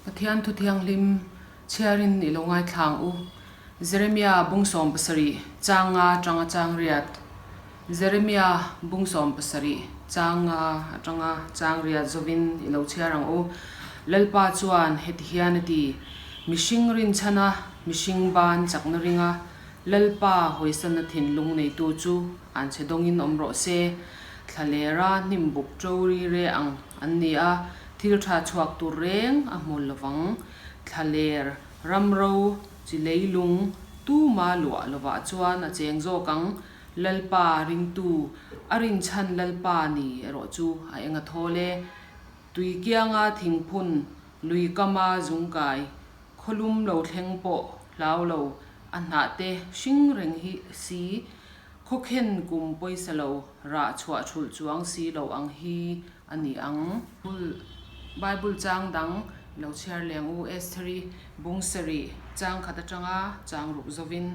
Pathian thu thianghlim chhiarin i lo ngaithla ang u. Jeremia bung 70 chang nga atanga chang riat. Jeremia bung 70 chang nga atanga chang riat zawin i lo chhiar ang u. Lalpa chuan heti hian a ti, Mihring rinchhana mihring ban chakna ringa Lalpa hawisanna thinlung neitu chu an chhe dawngin awm rawh se. Thlalera hnim buk ṭo ri re ang an ni a, thil ṭha chhuak tur reng a hmul lovang. Thlaler, ramro, chi leilung, tuma luah lovah chuan a cheng zawk ang. Lalpa ringtu, a rinchhan Lalpa ni erawh chu a eng a thawl e. Tui kianga thingphun, lui kama zungkai, Khawlum lo thleng pawh hlau lo, a hnah te hring reng hi si, khawkhen kum pawisa lo rah chhuah thulh chuang si lo ang hi a ni ang. Bible chang dang lo chhiar leng u Estheri bung sarih chang khat atanga chang ruk zovin.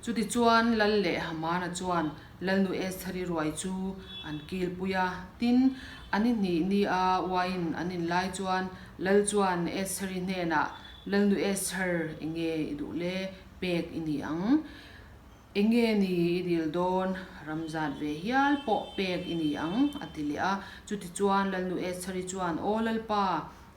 Chutichuan Lal leh Hamana chuan Lalnu Estheri ruai chu an kilpui a. Tin, an i hnih ni a uaiin an in lai chuan Lal chuan Estheri hnenah, Lalnu Esther, enge i duh le? Pek i ni ang. Enge ni i dil dawn? Ram zat ve hial pawh pek i ni ang, a ti leh a. Chutichuan Lalnu Estheri chuan, Aw Lalpa,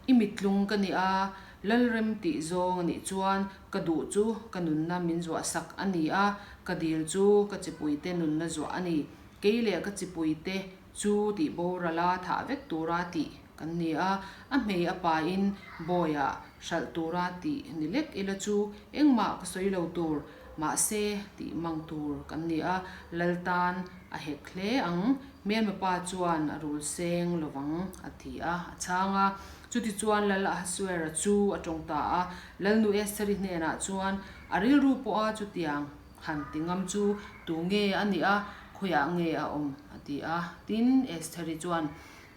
I mittlung ka ni a, Lalrem tih zawng a nih chuan ka duh chu ka nunna min zuah sak a ni a, ka dil chu ka chipuite nunna zuah a ni. Kei leh ka chipuite chu tih borala thah vek tura tih kan ni a, a hmei a pain bawiah hralh tura tih ni lek ila chu engmah ka sawi lo tur, mahse tih mang tur kan ni a, Lal tan a hek hle ang. Hmelma pa chuan a rul seng lovang a ti a, a chhang a. Chutichuan Lal Ahasuera chu a tawng ta a, Lalnu Estheri hnenah chuan a rilru pawha chutiang han ti ngam chu tu nge a nih a, khawiah nge a awm? a ti a. Tin, Estheri chuan,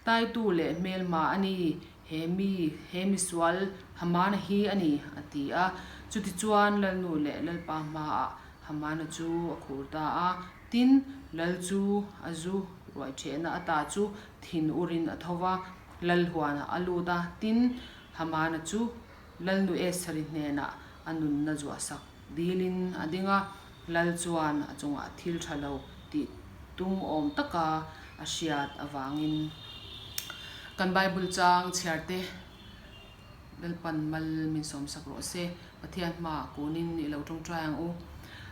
Taitu leh hmelma a ni, he mi, he misual Hamana hi a ni, a ti a. Chutichuan Lalnu leh Lalpa hmaah Hamana chu a khur ta a. Tin, Lal chu a zu ruai ṭhehna ata chu thin urin a tho va, Lal huanah a lut a. Tin, Hamana chu Lalnu Estheri hnenah a nunna zuahsak dilin a ding a, Lal chuan a chungah thil ṭha lo tih tum awm taka a hriat avangin kan Bible chang chhiarte Lalpan mal min sawmsak rawh se. Pathian hmaah kunin i lo tawngtai ang u.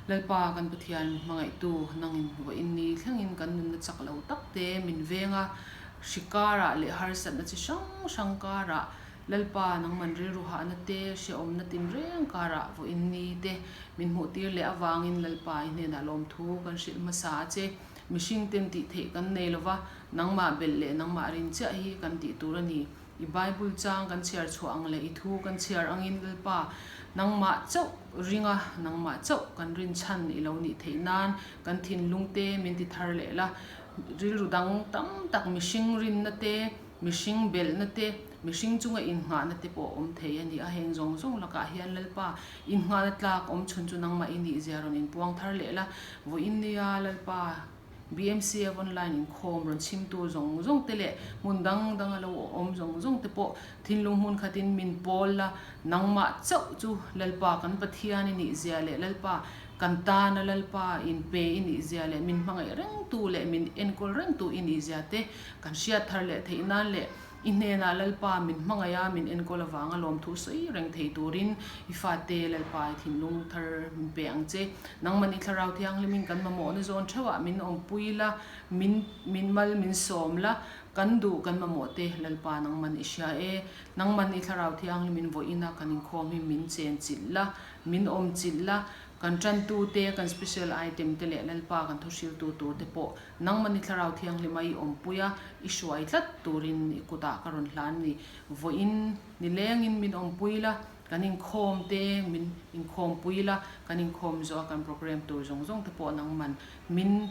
Lalpa kan Pathian hmangaihtu nangin vawiin ni thlengin kan nunna chak lo tak te min veng a, hri karah leh harsatna chi hrang hrang karah Lalpa nangman rilru hahna te hrehawmna tinreng karah vawiin ni te min hmuhtir leh avangin Lalpa i hnenah lawmthu kan hrilh hmasa a che. Mihring ten tih theih kan nei lova, nangmah belh leh nangmah rin chiah hi kan tih tur a ni. I Bible chang kan chhiar chhuah ang leh i thu kan chhiar angin Lalpa, nangmah chauh ringa nangmah chauh kan rinchhan i lo nih theih nan kan thinlung te min ti thar leh la. Rilru dang tam tak mihring rinna te, mihring belhna te, mihring chunga innghahna te pawh awm thei a ni a. Heng zawng zawng lakah hian Lalpa, innghahna tlak awm chhun chu nangmah i nih zia rawn inpuang thar leh la. Vawiin nia Lalpa. BMCF online inkhawm rawn chhimtu zawng zawng te leh hmun dang dang a lo awm zawng zawng te pawh thinlung hmun khatin min pawl la, nangmah chauh chu Lalpa kan Pathian i nih zia leh Lalpa kan tana Lalpa in pe i nih zia leh min hmangaih rengtu leh min enkawl rengtu i nih zia te kan hriat thar leh theih nan leh I hnenah Lalpa min hmangaih a, min enkawl avanga lawmthu sawi reng thei turin i fate Lalpa i thinlung thar min pe ang che. Nangmahni Thlarau Thianghlimin kan mamawhna zawn theuhah min awmpui la, min min mal min sawm la, kan duh kan mamawh te Lalpa nangman i hria e. Nangmahni Thlarau Thianghlimin vawiina kan inkhawm hi min chen chilh la, min awm chilh la, kan tantute, kan special item te leh Lalpa kan thuhriltu tur te pawh Nangmahni Thlarau Thianghlima i awmpui a, i hruai tlat turin i kutah ka rawn hlan ni. Vawiin nilengin min awmpui la, kan inkhawm te min inkhawmpui la, kan inkhawm zawh a kan program tur zawng zawng te pawh nangman min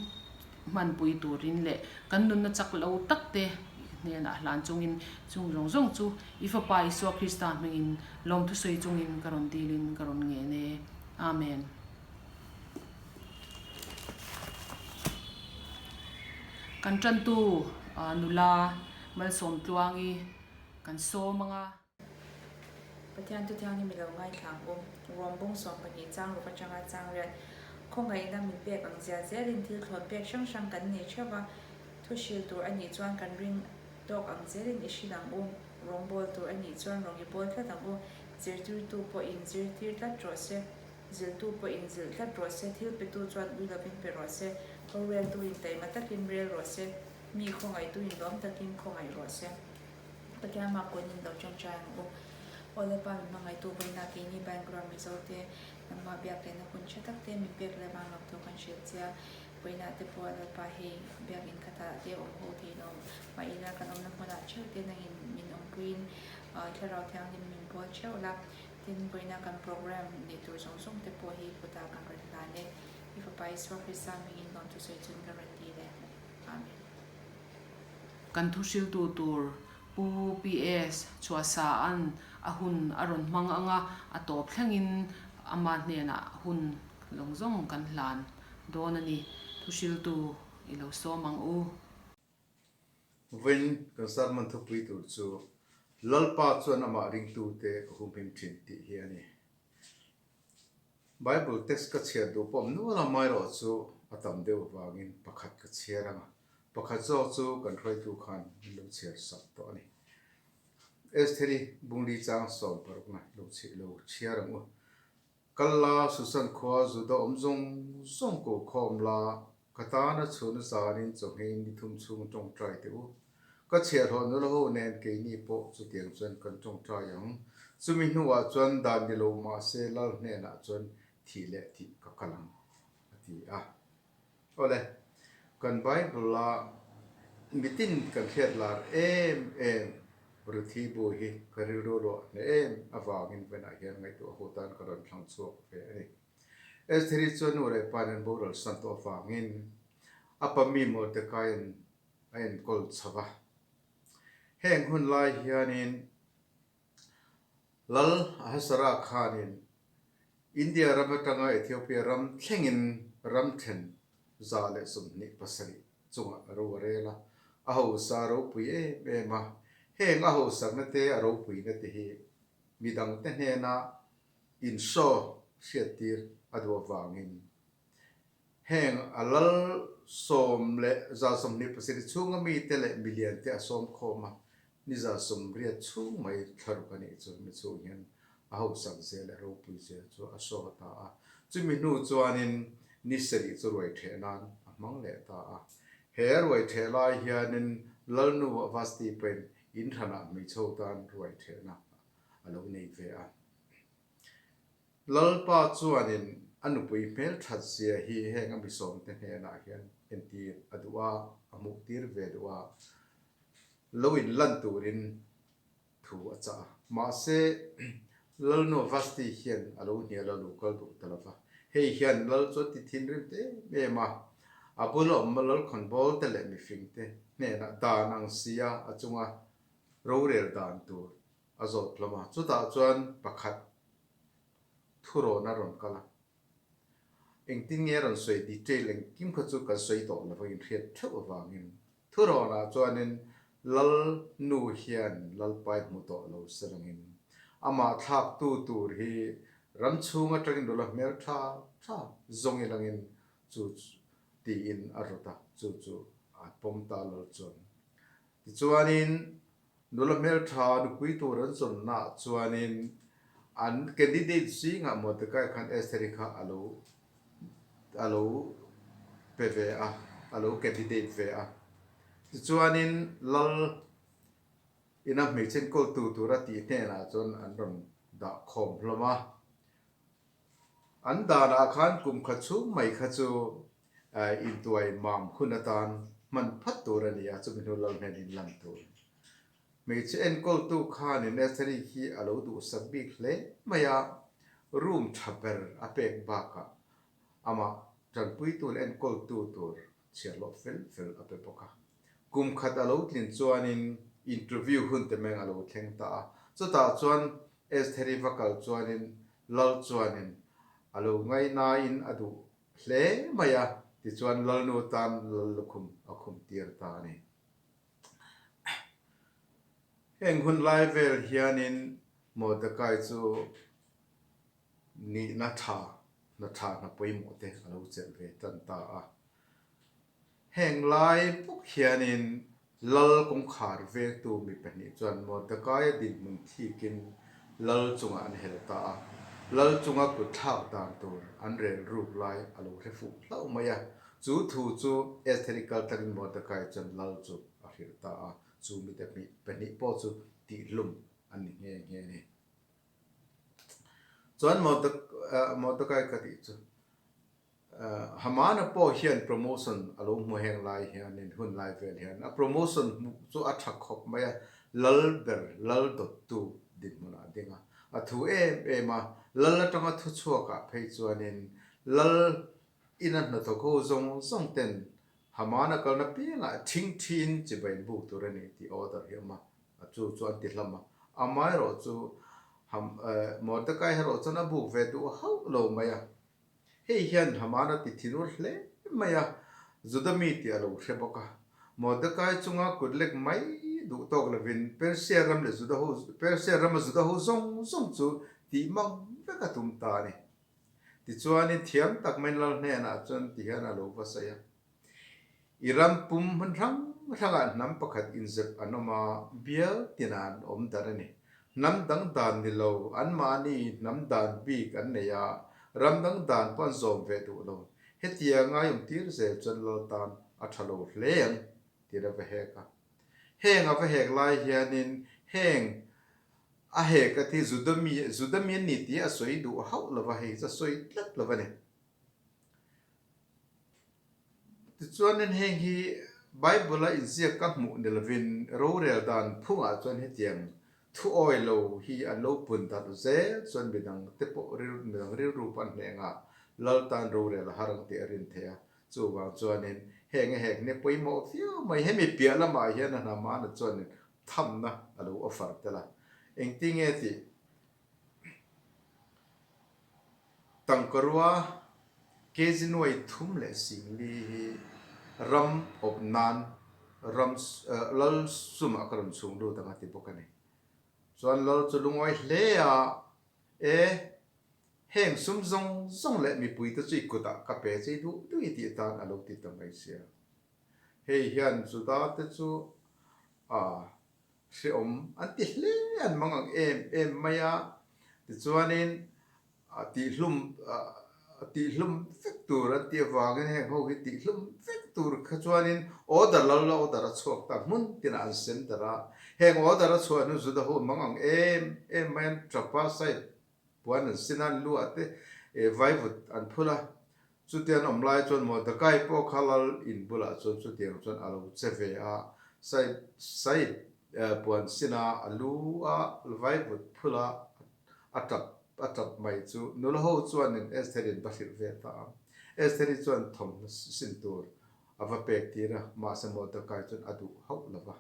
hmanpui turin leh kan nunna chak lo tak te hnenah hlan chungin chung zawng zawng chu i Fapa Isua Krista hmingin lawmthusawi chungin ka rawn dilin ka rawn ngen e. Amen. Kan tantu nula Malsawmtluangi kan sawm ang a. Pathian thu thianghlim i lo ngaithla ang u. Rom bung 12 chang ruk atanga chang riat khawngaihna min pek ang zia zelin thil thlawn pek hrang hrang kan nei theuh va, thu hril tur a nih chuan kan ring tawk ang zelin i hril ang u, rawngbawl tur a nih chuan rawng i bawl tlat ang u, zirtirtu pawhin zirtir tlat rawh se, ziltu pawhin zilh tlat rawh se, thil petu chuan ui lovin pe rawh se, roreltuin taima takin rel rawh se, mi khawngaihtuin lawm takin khawngaih rawh se. Pathian mah kunin lo ṭawngṭai ang u. Aw Lalpa min hmangaihtu vawiinah keini Bangalore Mizo te nangmah biak lehna hun ṭha tak te min pek leh vang lo tur kan hrilh che a. Vawiinah te pawh Lalpa hei biak in khatah te awm ho thei lo mah ila kan awmna hmunah ṭheuh te nangin min awmpuiin Thlarau Thianghlim min bawl ṭheuh la. Tin, vawiinah kan program neih tur zawng zawng te pawh hi kutah kan rawn hlan e. I Fapa Isua Krista hmingin lawmthu sawi chun ka rawn dil e. Amen. Kan thuhriltu tur Pu PS Chhuahsaa'n a hun a rawn hmang ang a, a tawp thlengin ama hnenah hun zawng zawng kan hlan dawn a ni. Thuhriltu i lo sawm ang u. Vawiin kan sermon thupui tur chu Lalpa chuan amah ringtute a humhim thin tih hi a ni. Bible text ka chhiar duh pawh nual a, amaherawh chu a tam deuh avangin pakhat ka chhiar ang a, pakhat zawk chu kan hruaitu khan min lo chhiar sak tawh a ni. Estheri bungli chang 16 na lo chhi lo chhiar ang u. Kal la Susan khua Juda awm zawng zawng ko khawm la, ka tana chhun zanin chawhngei ni thum chhung tawngtai teh u. Ka chhiahhlawh nula ho nen keini pawh chutiang chuan kan tawngtai ang. Chumi hnuah chuan dan ni lo mahse Lal hnenah chuan thih leh thih ka kal ang, a ti a. Awle, kan Bible-a mitin kan hriat lar em em Ruthi bu hi ka rilru ruah hle em avangin vawiinah hian ngaihtuah ho tan ka rawn thlang chhuak ve a ni. Estheri chuan nu leh pa nen boral san tawh avangin a pa mi Mordecai-a'n a enkawl chho va. Heng hun lai hianin Lal Ahasara khanin India ram atanga Ethiopia ram thlengin ram then 127 chungah a ro a rel a, a hausa a ropui em em a. Heng a hausakna te a ropuina te hi midangte hnena inshaw hriattir a duh avangin Heng a lal 127 chhunga mite leh miliante a sawm khawm a, ni 80 chhung mai thlaruk a nih chu mi chhung hian a hausak zel leh ropui zel chu a saw ta a. Chumi hnu chuanin ni sarih chu ruai theh nan a hmang leh ta a. He ruai theh lai hianin Lalnu Vasti pawhin in hranah hmeichho tan ruai thehna a lo nei ve a. Lalpa chuanin a nupui hmelthat zia hi heng a misawmte hnenah hian entir a duh a, a hmuhtir ve duh a, lo inlan turin thu a chah a. Mahse, Lalnu Vasti hian a lo hnial a lo kal duh ta lo va. Hei hian Lal chu a ti thinrim ta em em a, a bula awm Lalkhawnbawl te leh mifingte hnenah dan ang sia a chunga rorel dan tur a zawt hlawm a, chutah chuan pakhat thurawn a rawn kal a, engtin nge a rawn sawi detail engkim kha chu kan sawi tawh lo vangin hriat theuh avangin thurawnah chuanin Lal nu hian Lalpai hmu tawh lo se langin amah thlaktu tur hi ram chhung atangin nula hmel tha tha zawng ilangin chu tiin a rawt a, chu chu a pawm ta Lal chuan. Tichuanin Nula hmeltha nupui tur an zawnnaah chuanin an candidate zingah Mordecai khan Estheri kha a lo a lo pe ve a, a lo candidate ve a. Tichuanin lal ina hmeichhe enkawltu tura tih hnenah chuan an rawn dah khawm hlawm a. An danah khan kum khat chhung mai kha chu Intuai mam hun atan hman phat tur a ni a, chumi hnu lal hnen in lan tur. Hmeichhe enkawltu khanin Estheri hi a lo duhsak bik hle mai a, room tha ber a pek bakah amah tanpuitu leh enkawltu tur chhiarhlawh fel fel a pe bawk a. Kum khat a lo tlin chuanin interview hun te meng a lo thleng ta a, chutah chuan Estheri va kal chuanin lal chuanin a lo ngaihnain a duh Hle mai a, tichuan Lalnu tan Lal lukhum a khum tir ta a ni. Heng hun lai vel hianin Mordekai chu nihna tha, hna tha hna pawimawh te a lo chelh ve tan ta a. Heng lai bawk hianin Lal kawngkhar vengtu mi pahnih chuan Mordekaia dinhmun thikin Lal chungah an hel ta a. Lal chunga kut thlak dan tur an rel ruk lai a lo hre fuh hlauh mai a. Chu thu chu Estheri kal tlakin Mordekai chuan Lal chu a hrilh ta a. Chu mite pahnih pawh chu tihhlum an ni nghe nghe a ni. Chuan Mordekai ka tih chu Hamana pawh hian promotion a lo hmu heng lai hianin hun lai vel hian a promotion hmuh chu a tha khawp mai a, lal ber, lal dawttu dinhmunah a ding a, a thu em em a, lal atanga thu chhuakah phei chuanin lal ina hnathawk ho zawng zawng ten Hamana kalna piangah thing thin chibai in buk tur a ni tih order hi a awm a, a chu chu an ti hlam a, amaherawhchu Mordecai erawh chuan a buk ve duh hauh lo mai a. Hei hian Haman a ti thinur hle mai a, Juda mi tih a lo hre bawk a. Mordekai chunga kut lek mai duh tawk lovin Persia ram leh Juda ho Persia rama Juda ho zawng zawng chu tih mang vek a tum ta a ni. Tichuanin thiam tak mai Lal hnenah chuan ti hian a lo va sawi a, I ram pum hmun hrang hrangah hnam pakhat inzep an awm a, bial tinah an awm darh a ni. Hnam dang dan ni lo, anmahni hnam dan bik an nei a, ram dang dan pawh an zawm ve duh lo. Hetia ngaiawm tir zel chuan lal tan a tha lo hle ang, tiin a va hek a. Heng a va hek lai hianin heng a hek a thi Judami, Judami an ni tih a sawi duh hauh lo va, hei chu a sawi tlat lo a ni. Tichuanin heng hi Bible-a inziak ka hmuh ni lovin rorel dan phungah chuan hetiang thu awi lo hi an lo pun darh zel chuan midang te pawh midang rilru pawh an hneh angah lal tan rorel a har ang tih a rin theih a. Chuvang chuanin heng a hek ni pawimawh viau mai. Hemi piah lamah hian a hnamana chuanin thamna a lo offer tel a. Engtinge tih? Tangkarua kg nuai thum leh singli hi ram awp nan ram lal sumah ka rawn chhung lut ang a ti bawk a ni. Chuan lal chu lungawi hle a, E, heng sum zawng zawng leh mipuite chu i kutah ka pe chei duh duh i tih tan a lo ti ta mai sia. Hei hian Juda te chu a Hreawm an ti hle an mang ang em em mai a, tichuanin tihlum tihlum vek tur an tih avangin heng ho hi tihlum vek tur kha chuanin order lal la order a chhuak ta hmun tinah an sem darh a, heng order a chhuah hnu Juda ho mang ang em em mai an tap a, side puan an sin a, an lu ah te vaivut an phul a, Chutiang awm lai chuan Mordecai pawh kha lal in bulah chuan chutiang chuan a lo che ve a, Saip Saip puan sina a lu a vaivut phul a, a tap a tap mai chu nula ho chuanin Estheri'n va hrilh ve ta a. Estheri chuan thawmhnaw sin tur a va pek tir a, mahse Mordecai chuan a duh hauh lo va.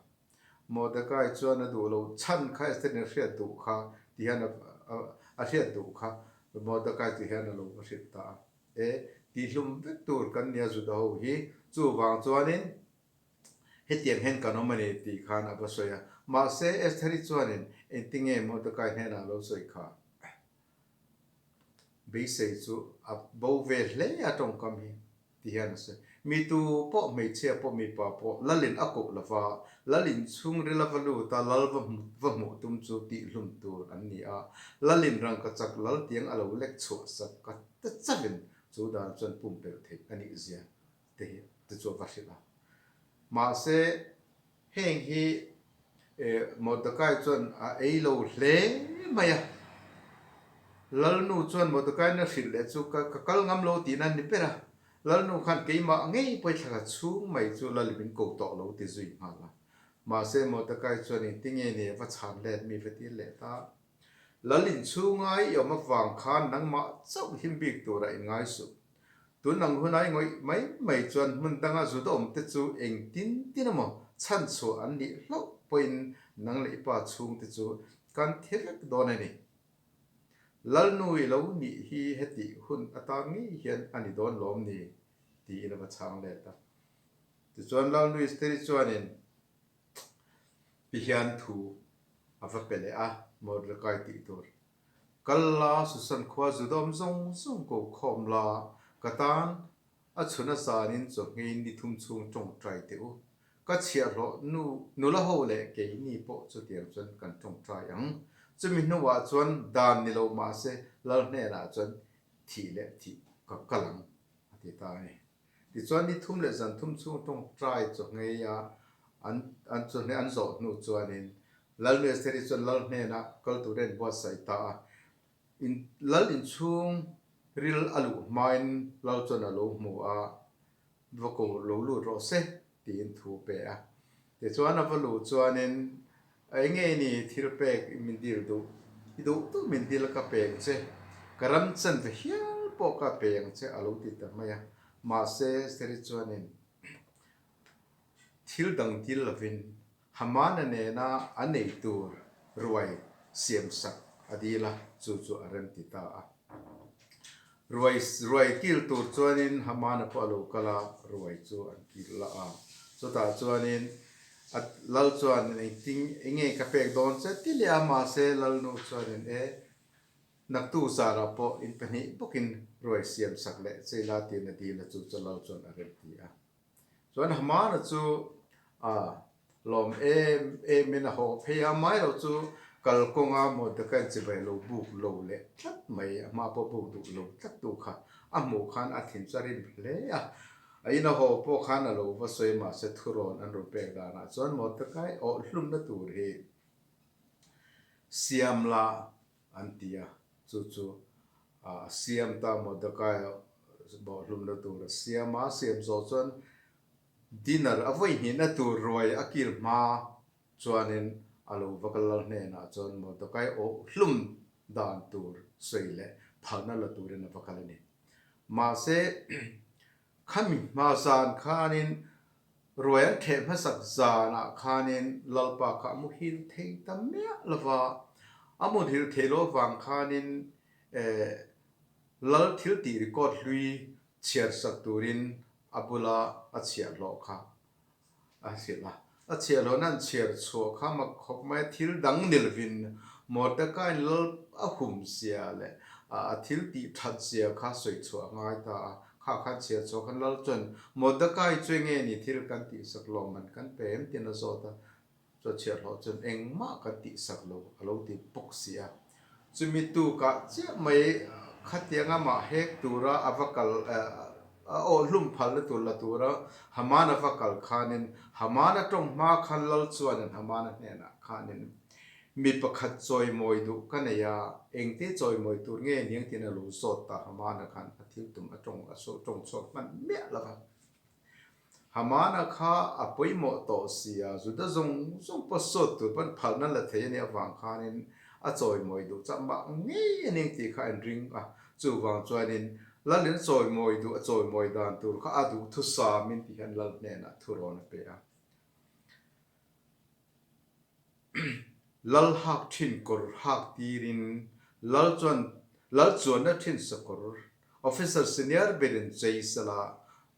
Mordecai chuan a duh lo chhan kha Estheri'n a hriat duh kha ti hian a hriat duh kha Mordecai ti hian a lo va hrilh ta a. E, tihlum vek tur kan nia Juda ho hi, chuvang chuanin hetiang hian kan awm a ni tih khan a va sawi a. Mahse, Estheri chuanin engtinge Mordecai hnenah a lo sawi kha? Beisei chu a bo ve hle a tawngkam hi ti hian a sawi. Mi tu pawh, hmeichhia pawh, mipa pawh lalin a koh lova, lalin chhungril a va lut a, lal va va hmuh tum chu tihlum tur an ni a. Lalin rangkachak lal tiang a lo lek chhuah sak ka te chauhin chu dan chuan pumpelh theih a nih zia te hi te chu a va hrilh a. Mahse, heng hi Mordecai chuan a ei lo hle mai a. Lalnu chuan Mordecai-in a hrilh leh chu ka ka kal ngam lo tihna a ni ber a. Lalnu khan keimah ngei pawithla chhung mai chu Lal min ko tawh lo ti zui nghal a. Mahse, Mordecai chuan engtinge ni a va chhan let mi va tir leh ta. Lal inchhunga i awm avang khan nangmah chauh him bik tura in ngai suh. Tun ang hunai ngawih mai mai chuan hmun danga Juda awmte chu engtin tin emaw chhanchhuah an nih hlauh pawhin nang leh i pa chhungte chu kan thi vek dawn a ni. Lalnu i lo nih hi hetih hun atan ngei hian a ni dawn lawm ni? tiin a va chhang let a. Tichuan Lalnu Estheri chuanin ti hian thu. a va pe leh a, Mordecai tih tur. Kal la, Susan khua Juda awm zawng zawng ko khawm la, ka tan a chhun a zanin chawhngei ni thum chhung tawngtai teh u. Ka chhiahhlawh nu nula ho leh keini pawh chutiang chuan kan tawngtai ang. Chumi hnuah chuan dan ni lo mahse Lal hnenah chuan thih leh thih ka kal ang a ti ta a ni. Tichuan ni thum leh zan thum chhung tawngtai chawhngei a an an chawhne an zawh hnu chuanin Lal Mesteri chuan Lal hnenah kal tur a inbuatsaih ta a. In Lal inchhung ril a luh hmain Lal chuan a lo hmu a, va ko lo lut rawh se tiin thu pe a. Tichuan a va luh chuanin Eng nge ni thil pek min dil duh? I duh duh min dil ka pe ang che, ka ram chan ve hial pawh ka pe ang che a lo ti ta mai a. Mahse Seri chuanin thil dang dil lovin Hamana nena a nei tur ruai siam sak a dil a, chu chu a rem ti ta a. Ruai ruai kil tur chuanin Hamana pawh a lo kal a, ruai chu an kil la a. Chutah chuanin a lal chuan engtin enge ka pek dawn che ti leh a, mahse lalnu chuanin e naktu zarah pawh in pahnih bawkin ruai siam sak leh che ila tiin a dil a, chu chu lal chuan a rem ti a. Chuan Hamana chu a lawm em em in a haw phei a, amaherawh chu kalkawnga Mordecai chibai lo buk lo leh tlat mai, a hma pawh buk duh lo tlat tu kha a hmuh khan a thin chu a rim hle a. A in a haw pawh khan a lo va sawi mahse thurawn an rawn pek danah chuan Mordecai awh hlumna tur hi siam la an ti a, chu chu a siam ta Mordecai bawhhlumna tur a siam a, siam zawh chuan dinner a vawi hnihna tur ruai a kil hma chuanin a lo va kal lal hnenah chuan Mordecai awhhlum dan tur sawi leh phalna la turin a va kal a ni. Mahse, khami hma zan khanin Ruai an theh hmasak zanah khanin Lalpa kha a muhil thei ta miah lo va, a muhil thei lo avang khanin Lal thil tih record hlui chhiar sak turin a bula a chhiahhlawh kha a hrilh a. A chhiahhlawhna an chhiar chhuah kha mak khawp mai a, thil dang ni lovin Mordecai-in Lal a hum zia leh a thil tih that zia kha sawi chhuah a ngai ta a. Kha khan chhiar chhuah khan Lal chuan Mordecai chu enge ni thil kan tihsak lawmman kan pe em tiin a zawt a, chuan chhiarhlawh chuan engmah kan tihsak lo a lo ti bawk si a. Chumi tukah chiah mai khatianga mah hek tura a va kal a awhhlum phalna tur la tura Haman a va kal khanin Haman a tawng hma khan Lal chuanin Haman a hnenah khanin Mi pakhat chawimawi duh ka nei a, engte chawimawi tur nge niang tiin a lo zawt ta. Hamana khan a thil tum a tawng a tawng chhuak hman miah lo va. Hamana kha a pawimawh tawh si a, Juda zawng zawng pawh sawt tur pawn phalna la thei a nih avang khanin a chawimawi duh chak mah ngei a ning tih kha a inring a. Chuvang chuanin Lalin chawimawi duh a chawimawi dan tur kha a duhthusam in ti hian Lal hnenah thurawn a pe a. Lal hak thin kawr hak tirin Lal chuan Lal chuanna thin sakawr Officer senior berin chei sela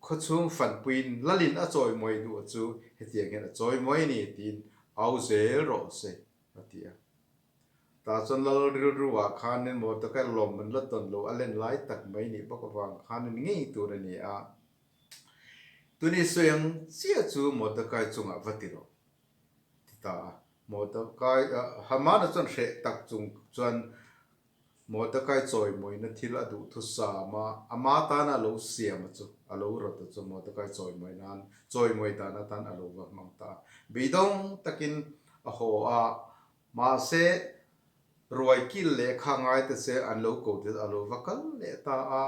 khawchhung fanpuiin Lalin a chawimawi duh chu hetiang hian a chawimawi a ni tiin au zel rawh se a ti a. Tah chuan Lal rilru ah khanin Mordecai lawm an la tawn lo a len lai tak mai nih bawk avang khanin ngei tur a ni a. Tuni sawi ang chiah chu Mordecai chungah va ti rawh. Ti ta a. Mordecai, Hamana chuan hreh tak chung chuan Mordecai chawimawina thil a duh thusam a, ama tana a lo siam a chu, a lo rawt a chu Mordecai chawimawi nan, chawimawi dan atan a lo va hmang ta a. Beidawng takin a haw a, mahse ruai kil lehkha ngai te che an lo ko te a lo va kal leh ta a.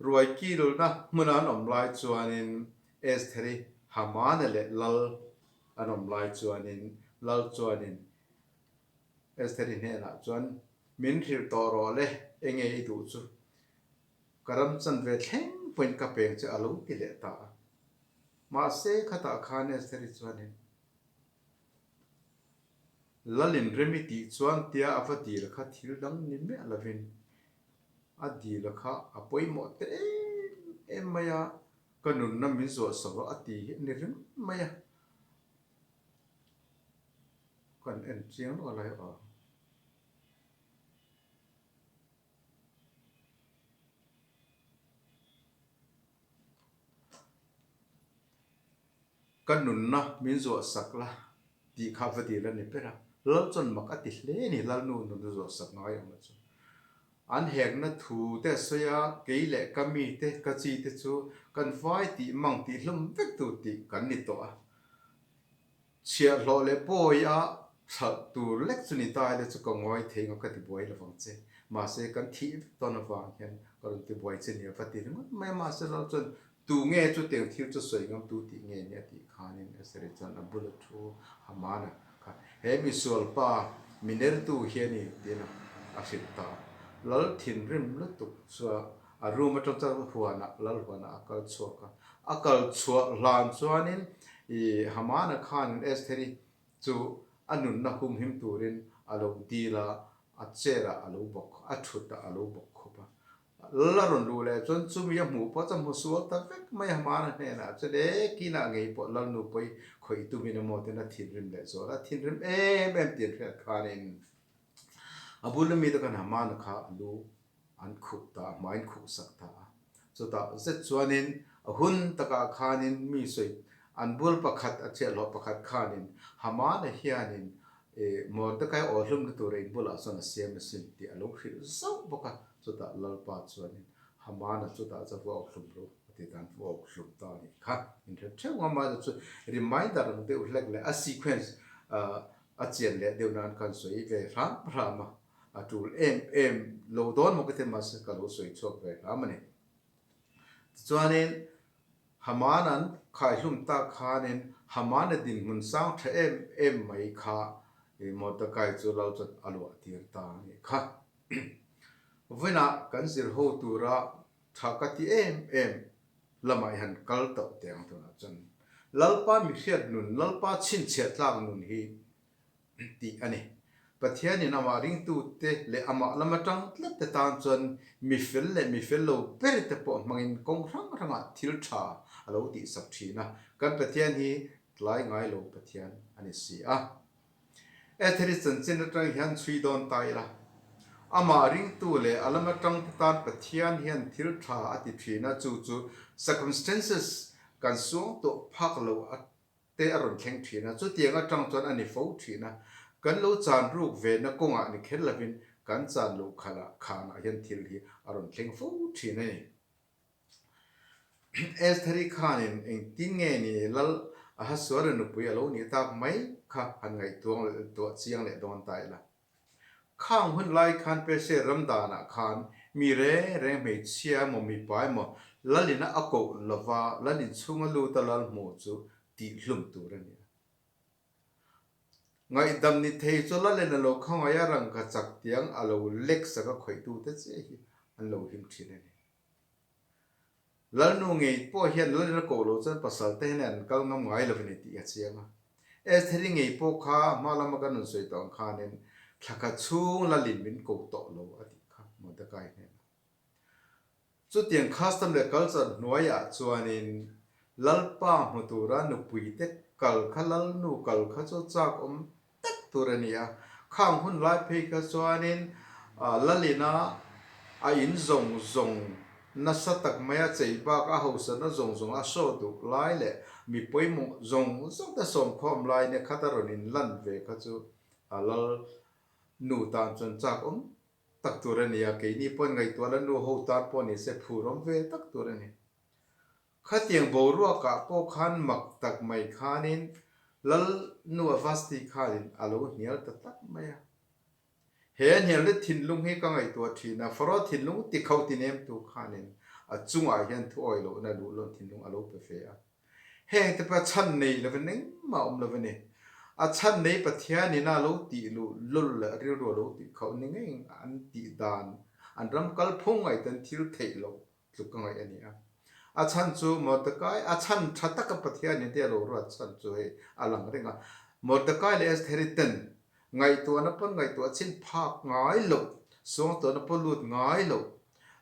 Ruai kilna hmuna an awm lai chuanin Estheri, Hamana leh Lal an awm lai chuanin Lal chuanin Estheri hnenah chuan, Min hrilh tawh rawh le, enge i duh chu? Ka ram chan ve thleng pawhin ka peng che a lo ti leh ta a. Mahse khatah khan Estheri chuanin, Lalin rem i tih chuan tia a va dil kha thil dang ni miah lovin A dil kha a pawimawh te em em mai a, ka nunna min zuah sak rawh a ti hi a ni ringawt mai a. Kan en chiang luah lai aw. Ka nunna min zuah sak la tih kha va dil a ni ber a, Lal chuan mak a ti hle a ni, Lalnu nunna zuah sak ngai ang a chu. An hekna thu te a sawi a, kei leh ka mi te, ka chi te chu kan vai tih mang tih hlum vek tur tih kan ni tawh a. Chhiahhlawh leh pawi a hralh tur lek chu ni ta ila chu ka ngawi thei nga ka ti buai lovang che. Mahse kan thih vek dawn avang hian ka rawn ti buai che nia va ti ringawt mai a. Mahse lal chuan tu nge chu tiang thil chu sawi ngam tu tih nge ni a tih khanin Eseri chuan a bula thu Hamana kha he misual pa mi nertu hi a ni tiin a hrilh ta a. Lal thinrim lutuk chua a room atang chuan huanah lal huanah a kal chhuak a. A kal chhuah hlan chuanin i Hamana khanin Estheri chu a nunna humhim turin a lo dil a, a chair ah a lo bawk, a thut ah a lo bawk khawp a. Lal a rawn luh leh chuan chumi a hmuh pawh chuan hmu sual ta vek mai a, Hamana hnenah chuan e kinah ngei pawh Lal nupui khawih tumin emaw ten a thinrim leh zual a, a thinrim em em tih an hriat khanin a bul ami te khan Hamana kha a lu an khuh ta a, hmaiin khuh sak ta a. Chutah zet chuanin a hun takah khanin mi sawi an bul pakhat a chhiahhlawh pakhat khanin Hamana hianin Mordecai aw hlumna tura in bulah chuan a siam asin tih a lo hrilh zauh bawk a. Chutah Lalpa chuanin Hamana chutah chuan va awk hlum ru a ti tan va awk hlum ta a nih kha. Inhre theuh ang a, chu reminder ang deuh hlek leh a sequence a chian leh deuh nan khan sawi ve hram hram a. A tul em em lo dawn maw ka ti mahse ka lo sawi chhuak ve hram a ni. Tichuanin Haman an khaihlum tak khanin Haman-a dinhmun sang tha em em mai kha Mordecai chu lo chuan a luah tir ta a nih kha. Vawiinah kan zir ho tura tha ka ti em em lamah i han kal tauh teh ang tunah chuan Lalpa mihriat nun, Lalpa chhinchhiah tlak nun hi tih a ni. Pathianin amah ringtute leh amah lam atang tlat te tan chuan mi fel leh mi fel lo ber te pawh hmangin kawng hrang hrangah thil tha a lo tihsak thin a, kan Pathian hi tlai ngai lo Pathian a ni si a. Etheri chanchin atang hian chhui dawn ta ila, amah ringtu leh a lam atang te tan Pathian hian thil tha a ti thin a, chu chu circumstances kan suang tawh phak lo a te a rawn thleng thin a, chutiang atang chuan a ni fo thin a, kan lo chan ruk ve na kawngah ni kher lovin kan chan loh khalah khanah hian thil hi a rawn thleng fo thin a ni. Estheri khanin engtin nge ni Lal Ahasuera nupui a lo nih tak mai kha han ngaihtuang leh tuah chiang leh dawn ta ila. Khang hun lai khan Persia ram danah khan mi reng reng hmeichhia emaw mipa emaw lalina a koh lova lal inchhunga luta lal hmuh chu tih hlum tur a ni a. Ngaihdam ni thei chu lalin a lo khawngaih a rangka chak tiang a lo lek sak a khawihtute chiah hi an lo him thin a ni. Lalnu ngei pawh hian lalin a koh loh chuan pasal te hian an kal ngam ngai lo a ni tih a chiang a. Estheri ngei pawh kha hma lama kan rawn sawi tawh ang khanin thla khat chhung lalin min ko tawh lo a tih kha Mordecai hnenah. Chutiang custom leh culture hnuaiah chuanin Lalpa hmu tura nupuite kal kha Lalnu kal kha chu chak awm tak tur a ni a. Khang hun lai phei kha chuanin Lalina a in zawng zawng nasa tak mai a chei bak a hausana zawng zawng a show duh lai leh mi pawimawh zawng zawng te sawmkhawm lai nia khat a rawn in lan ve kha chu a lal nu tan chuan chak awm tak tur a ni a, keini pawn ngaihtuah la nu ho tan pawh ni se phur awm ve tak tur a ni. Khatiang boruakah pawh khan mak tak mai khanin Lal nu Avasti khanin a lo hnial ta tlat mai a. He a hnialna thinlung hi ka ngaihtuah thin a, Pharaoh thinlung tikhauh tinemtu khanin a chungah hian thuawi lohna luhlawn thinlung a lo pe fe a. Heng te pawh chhan nei lovin engmah awm lo a ni. A chhan nei Pathianin a lo tih luh lul leh rilru a lo tih khauh ni ngei an tih dan, an ram kalphung ngaihtuah thil theih loh tluk ka ngaih a ni a. A chhan chu Mordecai, a chhan tha taka Pathianin te a lo ruat chhan chu hei a lang reng a. Mordecai leh Estheri ten ngaihtuahna pawn ngaihtuah chin phak ngai loh, suangtuahna pawh lut ngai loh,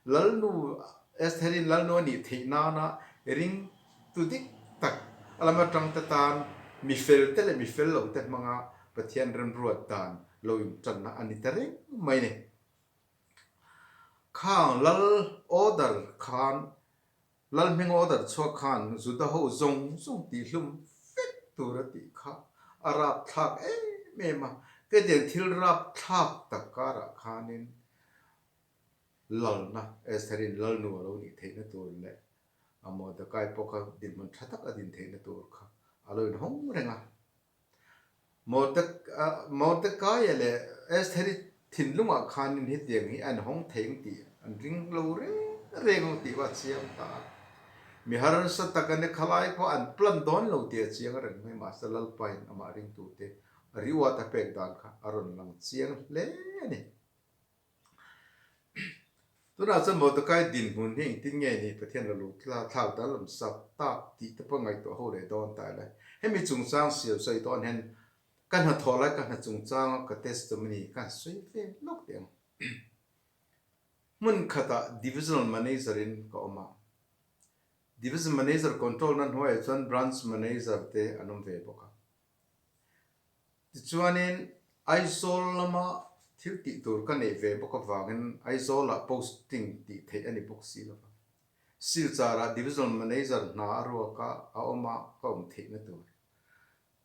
Lalnu Estherin Lalnu a nih theih nana ring tu dik tak a lam atang te tan mi fel te leh mi fel lo te hmanga Pathian remruat dan lo intanna a ni ta reng mai ni. Khang lal order khan, lal hming order chhuak khan Juda ho zawng zawng tihhlum vek tur a tih kha a rapthlak em em a, ketiang thil rapthlak tak karah khanin lalna Estherin lalnu a lo nih theihna tur leh a Mordecai pawh kha dinhmun tha tak a din theihna tur kha a lo inhawng reng a. Mordecai leh Estheri thinlungah khanin hetiang hi a inhawng thei ang tih an ring lo reng reng ang tih pawh a chiang ta a. Mi harsa tak a ni khalai pawh an plan dawn lo tih a chiang reng mai, mahse Lalpain amah ringtute reward a pek dan kha a rawn lang chiang hle a ni. Tunah chuan Mordecai dinhmun hi engtin nge ni Pathian lo lo thlak danglam sak tak tih te pawh ngaihtuah ho leh dawn ta ila. Hemi chungchang siam sawi dawn hian ka hnathawh lai ka hna chungchanga ka testimony ka han sawi ve lawk teh ang. Hmun khatah Divisional Manager in ka awm a, Division Manager control na hnuaiah chuan Branch Manager te an awm ve bawk a. Tichuanin Aizawl lama thil tih tur ka neih ve bawk avangin Aizawlah posting tih theih a ni bawk si lova. Silchar-ah Divisional Manager hna a ruak a, a awm a, ka awm theihna tur.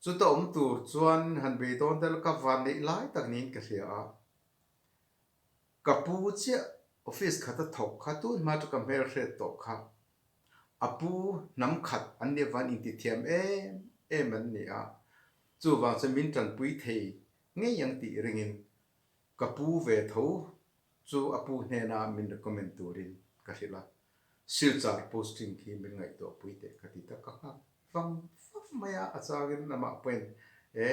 Chuta awm tur chuan han beidawn deuh la ka van neih lai tak niin ka hria a. Ka pu chiah office khata thawk kha tun hma chu ka hmelhriat tawh kha. A pu hnam khat an nih avangin intithiam em em an ni a, chuvang chuan min tanpui thei ngei ang tih ringin ka pu ve tho chu a pu hnena min recommend turin ka hrilh a, Silchar posting khi min ngaihtuahpui teh ka ti ta ka nghak vang vang mai a, a changin amah pawhin e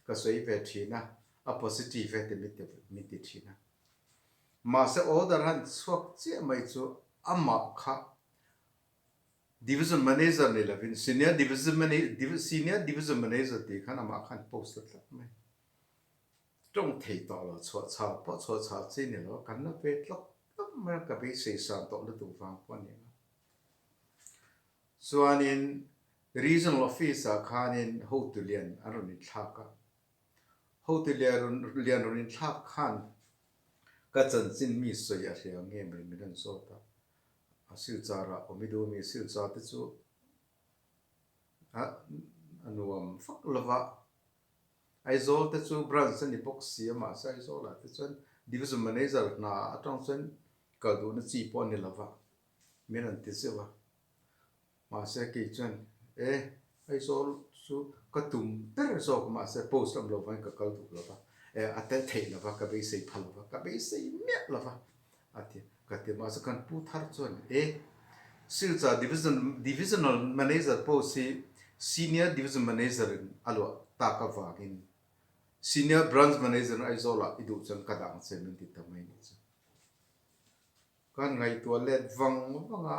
ka sawi ve thin a, a positive e ti min ti thin a. Mahse order han chhuak chiah mai chu amah kha Division Manager ni lovin Senior Division Senior Division Manager tih khan amah khan post ta tlat mai. Tawng thei tawh lo chhuah chhal pawh chhuah chhal chi ni lo kan la ve tlawk tlawk mai a, ka beisei san tawh lutuk vang pawh a ni ang a. Chuanin Regional Office ah khanin hotu lian an rawn inthlak a, Hotu lian rawn inthlak khan ka chanchin mi sawi a hria nge mai min rawn zawt a, a silchar ah awm i duh mi silchar te chu a nuam vak lo va, Aizawl te chu branch a ni bawk si a mahse Aizawl ah te chuan division manager hna atang chuan kal duhna chi pawh a ni lo va min rawn ti zeuh a. Mahse kei chuan e Aizawl chu ka tum ber zawk mahse post lam lo vain ka kal duh lo va, e a tel theih lo va, ka beisei pha lo va, ka beisei miah lo va a ti ka ti. Mahse kan pu thar chuan e Silchar Division Divisional Manager post hi Senior Division Manager in a luah tak avangin Senior Branch Manager in Aizawl ah i duh chuan ka dah ang che min ti ta mai nih chu. Kan ngaihtuah let vang vang a,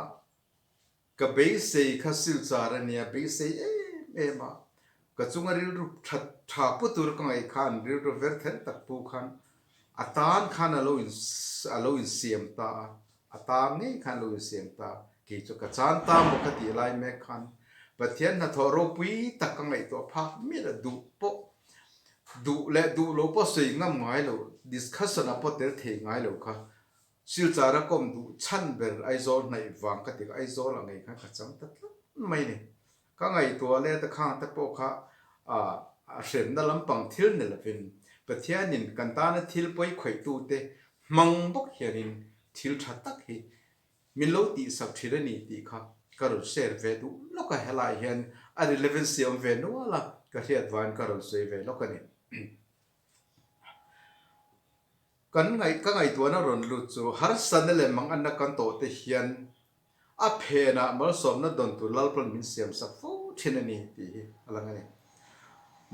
Ka beisei kha Silchar a nia, beisei em em a, ka chunga rilru tha tha pu tur ka ngaih khan rilru ver ther tak pu khan a tan khan a lo in a lo insiam ta a, a tan ngei khan a lo insiam ta a, kei chu ka chan ta maw ka tih lai mek khan Pathian hnathawh ropui tak ka ngaihtuah phak miah lo, duh pawh duh leh duh lo pawh sawi ngam ngai lo, discussion ah pawh tel thei ngai lo kha Silchar a kawm duh chhan ber Aizawl hnaih vang ka ti kha Aizawl a ngei khan ka chang ta tlat mai ni. Ka ngaihtuah leh ta khang te pawh kha a hremna lampang thil ni lovin Pathianin kan tana thil pawi khawih tute hmang bawk hianin thil tha tak hi min lo tihsak thin a ni tih kha ka rawn share ve duh lawk a, helaiah hian a relevancy a awm ve nual a, ka hriat vangin ka rawn sawi ve lawk a ni. Kan ngaih ka ngaihtuahna rawn lut chu harsatna leh manganna kan tawh te hian a phenah malsawmna dawn tur Lalpan min siamsak fo thin a ni tih hi a lang a ni.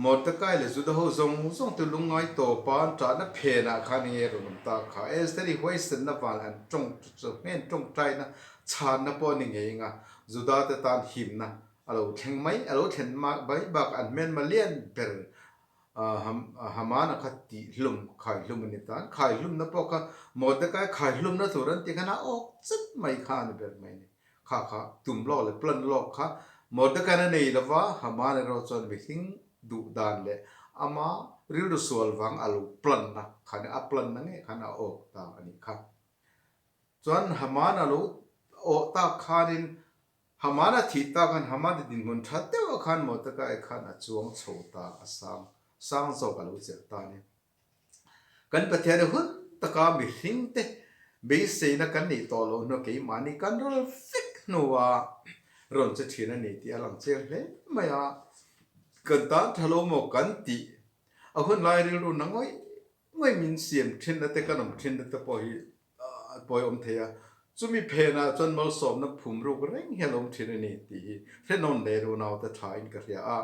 Mordecai leh Juda ho zawng zawng te lungngai tawpa an ṭahna phenah khan enge rawn awm ta kha? Estheri huaisenna vang an ṭawng hnen ṭawngṭaina chhanna pawh a ni ngei anga Juda te tan himna a lo thleng mai a lo thlen mai bakah an hmelma lian ber Hamana kha tihhlum, khaihlum a ni ta. An khaihlumna pawh kha Mordecai khaihlumna tur an tih khan a awk chat mai kha a ni ber mai a ni. Kha kha tum lawk leh plan lawk kha Mordecai a nei lova, Haman erawh chuan mihring duh dan leh ama rilru sual vang a lo plan na khan a plan na ngei khan a awk ta a nih kha. Chuan Haman a lo awh tak khanin Haman a thih tak khan Haman i dinhmun tha deuh ah khan Mordecai khan a chuang chho ta a sang sang zawk a lo chelh ta a ni. Kan Pathian i hun taka mihring te beiseina kan neih tawh loh hnu keimahni kan ral vek hnua rawn che thin a ni tih a lang chiang hle mai a. Kan tan tha lo maw kan tih a hun lai rilru na ngawih ngawih min siam thinna te kan awm thinna te pawh hi a pawi awm thei a. Chumi phenah chuan malsawmna phum ruk reng hi a lo awm thin a ni tih hi hrenawn leh runaute thain ka hria a.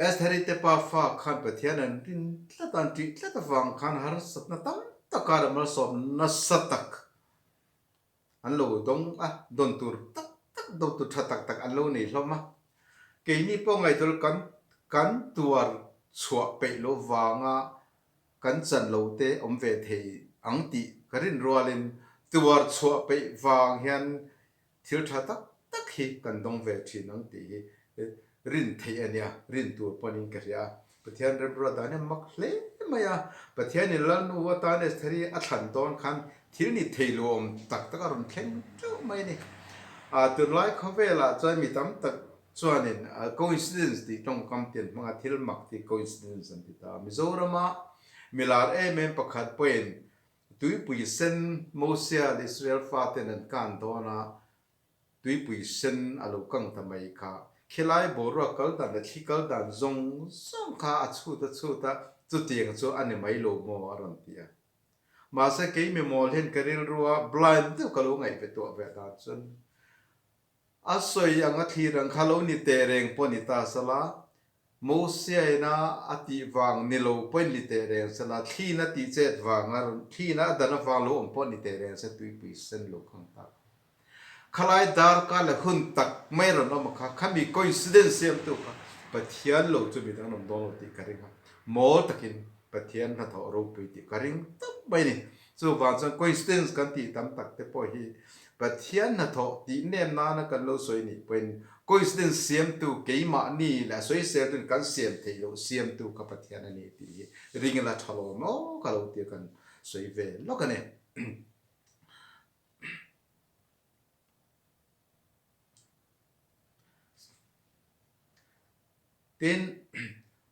Estheri te pa fa khan Pathian an rin tlat a, an ṭih tlat avang khan harsatna tam tak kara malsawm nasa tak an lo dawng a, dawn tur tak tak, dawn tur ṭha tak tak an lo nei hlawm a. Keini pawh ngaihtuah kan kan tuar chhuah peih loh vanga kan chan lo te awm ve thei ang tih ka rin rualin tuar chhuah peih vang hian Thil tha tak tak hi kan dawng ve thin ang tih hi rin theih a nia, rin tur pawhin ka hria a. Pathian remruat dan hi a mak hle mai a, Pathianin Lalnu atan Estheri a thlan dawn khan thil ni thei lo awm tak tak a rawn thleng teuh mai a ni. Tunlai khawvelah chuan mi tam tak chuanin coincidence tih tawngkam te an hmang a, thil mak tih coincidence an ti ta a. Mizorama milar em em pakhat pawhin Tuipui sen Mosia leh Israel faten an kan dawn a, tuipui sen a lo kang ta mai kha. Khilai boruak kal dan leh thli kal dan zawng zawng kha a chhut a chhut a, chutiang chu a ni mai lo maw a rawn ti a. Mahse kei mi mawl hian ka rilru a blind deuh ka lo ngaih ve tuah ve dan chuan a sawi ang a thlir ang kha lo ni teh reng pawh ni ta sala, Mosiaina a tih vang ni lo pawhin ni teh reng se la, thlin a tih chet vanga rawn thlin a dan avang lo awm pawh ni teh reng se tuipui sen lo khang ta kha. Khalai darkar leh hun tak mai rawn awm a kha, khami coincidence siamtu kha Pathian lo chu midang an awm dawn lo tih ka ring a, mawl takin Pathian hnathawh ropui tih ka ring tawp mai a ni. Chuvang chuan coincidence kan tih tam tak te pawh hi Pathian hnathawh tih nem nana kan lo sawi nih pawhin coincidence siamtu keimahni leh a sawiseltuin kan siam theih loh siamtu kha Pathian a ni tih hi ring ila tha lo maw ka lo tia kan sawi ve lawk a ni. Tin,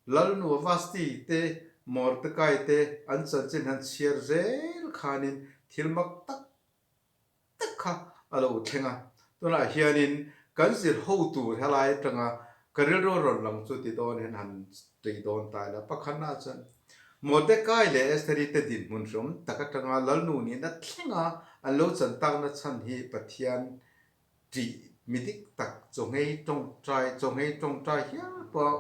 Lalnu Vasti te, Mordekai te an chanchin han chhiar zel khanin thil mak tak tak kha a lo thleng a. Tunah hianin kan zir ho tur helai atanga ka rilru rawn lang chu ti dawn hian han tui dawn ta ila. Pakhatnaah chuan Mordekai leh Estheri te dinhmun hreawm tak atanga Lalnu nihna thlenga an lo chan takna chhan hi Pathian Tih mi dik tak chawnghei tawngtai chawnghei tawngtai hial pawh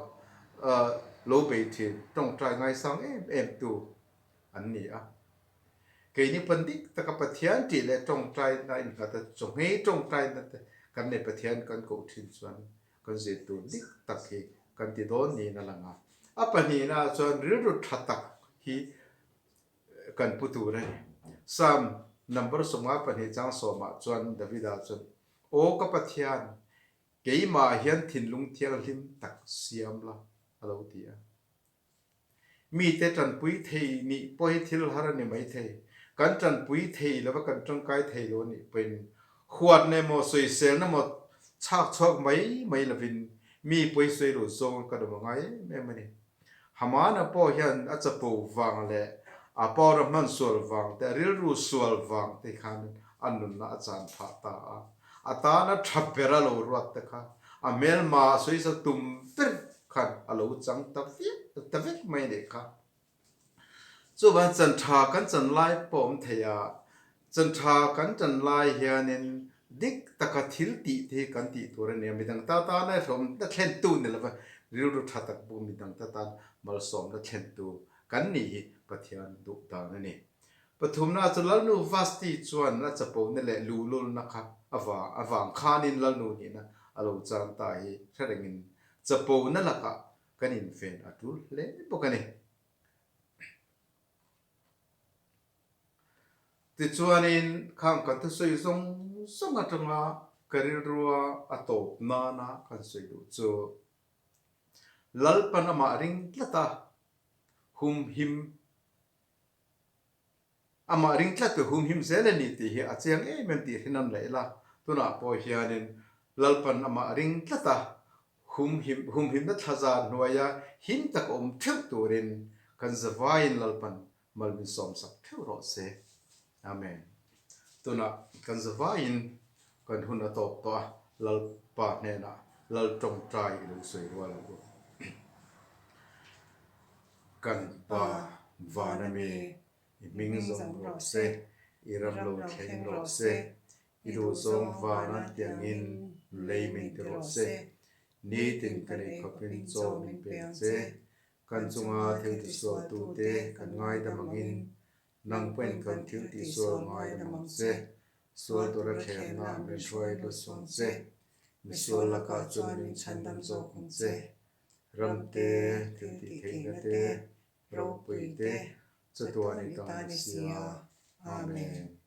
lo bei thin tawngtai ngaisang em em tu an ni a. Keini pawn dik taka Pathian tih leh tawngtai na innghat a chawnghei tawngtai na te kan nei Pathian kan koh thin chuan kan zir tur dik tak hi kan ti dawn niin a lang a. A pahnihna ah chuan rilru tha tak hi kan pu tur a ni. Psalm number 52 chang sawmah chuan Davida chuan, Aw ka Pathian, keimah hian thinlung thianghlim tak siam la, a lo ti a. Mite tanpui thei nih pawh hi thil har a ni maithei. Kan tanpui thei lova kan tangkai thei lo nih pawhin huatna emaw sawiselna emaw chhak chhuak mai mai lovin mi pawisawi lo zawng kan awm a ngai em em a ni. Hamana pawh hian a chapo vang leh a power a hman sual vang te, a rilru sual vang te khan a nunna a chan phah ta a. A tana tha ber a lo ruat te kha a hmelma a sawisa tum ber khan a lo chang ta viau ta vek mai nih kha. Chuvang chan tha kan chan lai pawh awm thei a, chan tha kan chan lai hianin dik taka thil tih te hi kan tih tur a ni a, midang ta tana hlawmna thlentu ni lova rilru tha tak pawh midang ta tan malsawmna thlentu kan nih hi Pathian duh dan a ni. Pathumna chu Lalnu Vasti chuan a chapona leh luhlulna kha avang khanin Lalnu nihna a lo chan ta hi hre rengin chapona lakah kan inven a tul hle bawk a ni. Tichuanin khang kan thusawi zawng zawng atanga ka rilrua a tawp nana kan sawi duh chu Lalpan amah ring tlat a. Humhim Amah ring tlat tu humhim zel a ni tih hi a chiang em em tih hrinan leh ila, tunah pawh hianin Lalpan amah ring tlat a, humhim humhimna thlazar hnuaia him tak awm theuh turin kan zavaiin Lalpan mal min sawmsak theuh rawh se. Amen. Tunah kan zavaiin kan hun a tawp tawh a, Lalpa hnenah Lal tawngtai i lo sawi rual ang u. Kan Pa van ami, i hming zawng rawh se, i ram lo thleng rawh se, i duhzawng vana tiangin lei min ti rawh se. Nitin ka nei khawpin chaw min pe ang che, kan chunga thil tisualtute kan ngaidam angin nang pawhin kan thil tihsual ngaidam ang che. Sual tura thlemna min hruai lut sawng che, misual lakah chuan min chhandam zawk ang che. Ram te, thil tih theihna te, ropui te, chatuan i ta ni sia. Amen.